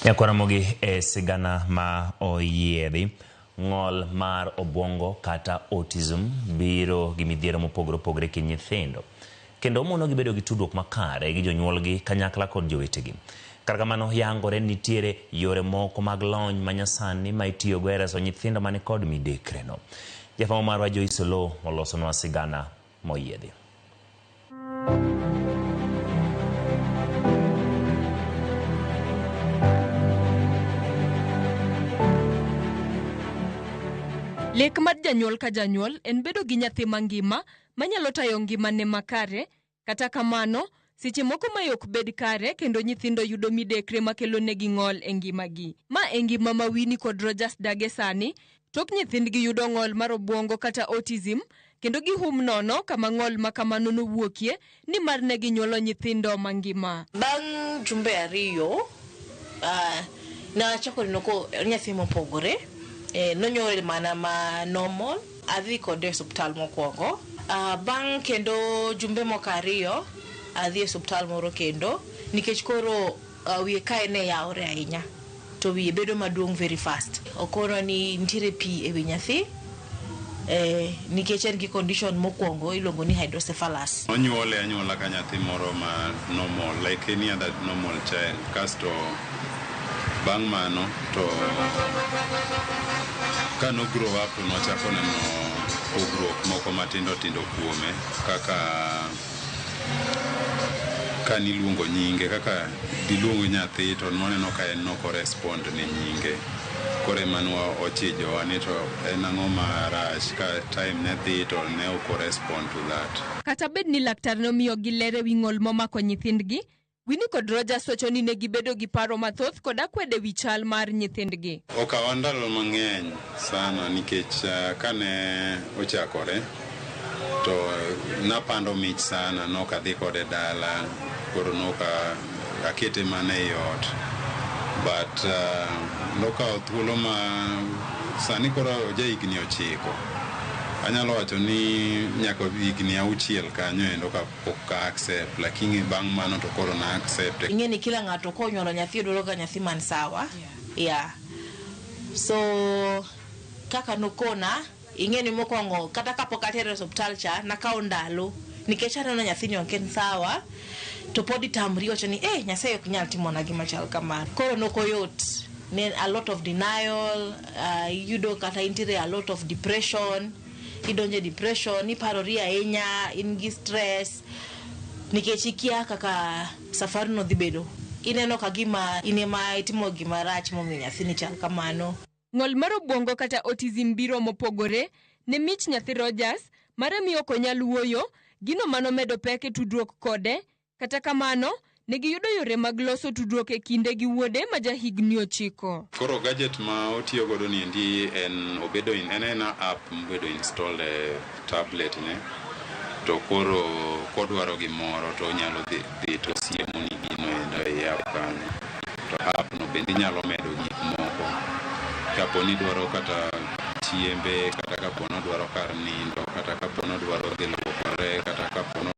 Nyakwa Ramogi e sigana ma oyiedhi, ng'ol mar obwongo kata autism biro gi midhiero mopogore opogore e kind nyithindo kendo monogi bedo gi tudruok makare gi jonyuolgi kanyakla kod jowetegi. Kata kamano yangore ni nitiere yore moko mag lony manyasani ma itiyogo e reso nyithindo mani kod midekre no. Jafwambo marwa Joyce Oloo olosonwa sigana moyiedhi. Lek mar janyuol ka janyuol en bedo gi nyathi mangima manyalo tayo ngimane makare. Kata kamano, seche moko mae ok bed kare kendo nyithindo yudo midekre makelo negi ng'ol e ngimagi. Ma e ngima ma Winnie kod Rogers dage sani, tok nyithindgi yudo ng'ol mar obwongo kata autism, kendo gihum nono kama ng'ol ma kamano nowuokie nimar ne ginyuolo nyithindo mangima. Bang' jumbe ariyo, nachako neno ko nyathi mopogore, nonyuole mana ma normal, adhi kode e osuptal mokwongo. Bang' kendo jumbe moko ariyo, adhi e osuptal moro kendo, nikech koro wiye kae ne yawore ahinya, to wiye bedo maduong' very fast. Okonwa ni nitiere pi e wi nyathi, nikech en gi condition mokwongo iluongo ni hydrocephalus. Onyuole anyuola ka nyathi moro ma normal, like any other normal child. Kasto bang' mano to ka no grow up to nwachako neno pogruok moko matindo tindo kuome, kaka ka niluongo nyinge, kaka diluong nyathi to nwaneno ka en nok orespond ne nyinge. Koro ema nwa ochijowa ni to en ang'o marach ka time ne dhi to ne ok orespond to that. Kata bed ni laktar nomiyogi ler e wi ng'ol momako nyithindgi, Winnie kod Rogers wacho ni ne gibedo gi paro mathoth kod akwede wi chal mar nyithindgi. Okawa ndalo mang'eny sana nikech kane ochakore to napando mich sana, nok adhi kode dala, koro nok akete mana ei ot. But nokawo thuolo ma sani koro oja higni 9. Anyalo wacho ni nyaka higni 6 kanyo endo kapok ka accept, lakini bang' mano to koro na accept. Ing'e ni kila ng'ato konyuolo nyathi odwaro ga nyathi man sawa. Yeah. So kaka nokona, ing'e ni mokwongo kata kapok atere e osuptal cha, nakawo ndalo nikech aneno nyathini ok en sawa, to pod itamri iwacho ni Nyasaye ok nyal timona gima chal kamano. Koro nok oyot. Ne a lot of denial, iyudo kata intiere a lot of depression, idonjo e depression, iparori ahinya, in gi stress, nikech ikia kaka safari no dhi bedo. Ineno ka gima in ema itimo gima rach momiyo nyathini chal kamano. Ng'ol mar obwongo kata autism biro mopogore ne mich nyathi Rogers, mare miyo ok onyal wuoyo, gino manomedo pek e tudruok kode. Kata kamano, ne giyudo yore mag loso tudruok e kinde gi wuode ma jahigni 9. Koro gadget ma otiyo godo ni endi en obedo in, en ena app mobedo installed e tablet ne, to koro kodwaro gimoro to onyalo dhi to siemo ni gino endo e app kanyo. To app no bende inyalo medo gik moko, kapo ni dwaro kata chiembe, kata kapo ni odwaro kar nindo, kata kapo ni odwaro dhi luokore, kata kapo ni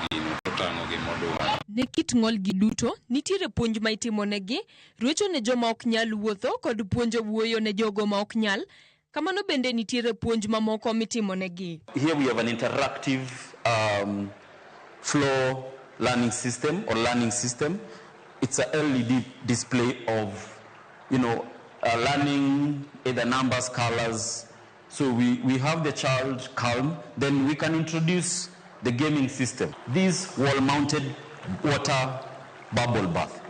gino totang'o gimodwaro. Ne kit ng'ol gi duto, nitiere puonj ma itimonegi, ruecho ne joma ok nyal wuotho kod puonjo wuoyo ne jogo ma ok nyal. Kamano bende nitiere puonj mamoko mitimonegi. Here we have an interactive floor learning system or learning system. It's a LED display of, learning either numbers, colors. So we have the child calm, then we can introduce the gaming system. This wall-mounted water bubble bath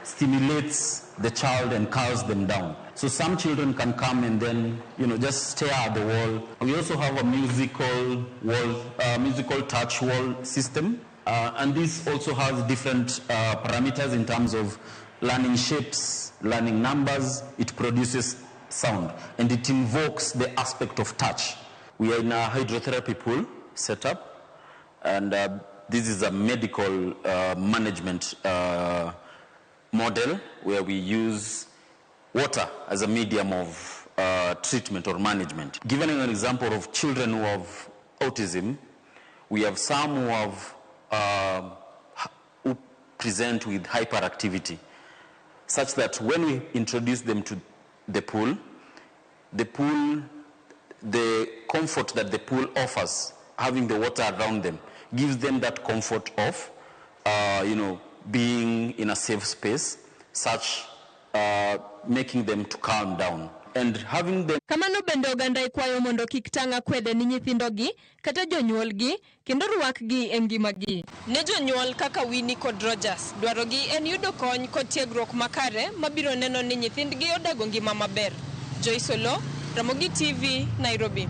stimulates the child and calms them down. So some children can come and then, just stare at the wall. We also have a musical wall, musical touch wall system. And this also has different parameters in terms of learning shapes, learning numbers. It produces sound and it invokes the aspect of touch. We are in a hydrotherapy pool setup, and this is a medical management model where we use water as a medium of treatment or management. Given an example of children who have autism, we have some who have present with hyperactivity, such that when we introduce them to the pool, the comfort that the pool offers, having the water around them, gives them that comfort of, being in a safe space, such making them to calm down. And having them. Kamano bende oganda ikwayo mondo kik tang' akwede ni nyithindogi kata jonyuolgi kendo rwakgi e ngimagi. Ne jonyuol kaka Winnie kod Rogers, dwarogi en yudo kony kod tiegruok makare mabiro neno ni nyithindgi odago ngima maber. Joyce Olo, Ramogi TV, Nairobi.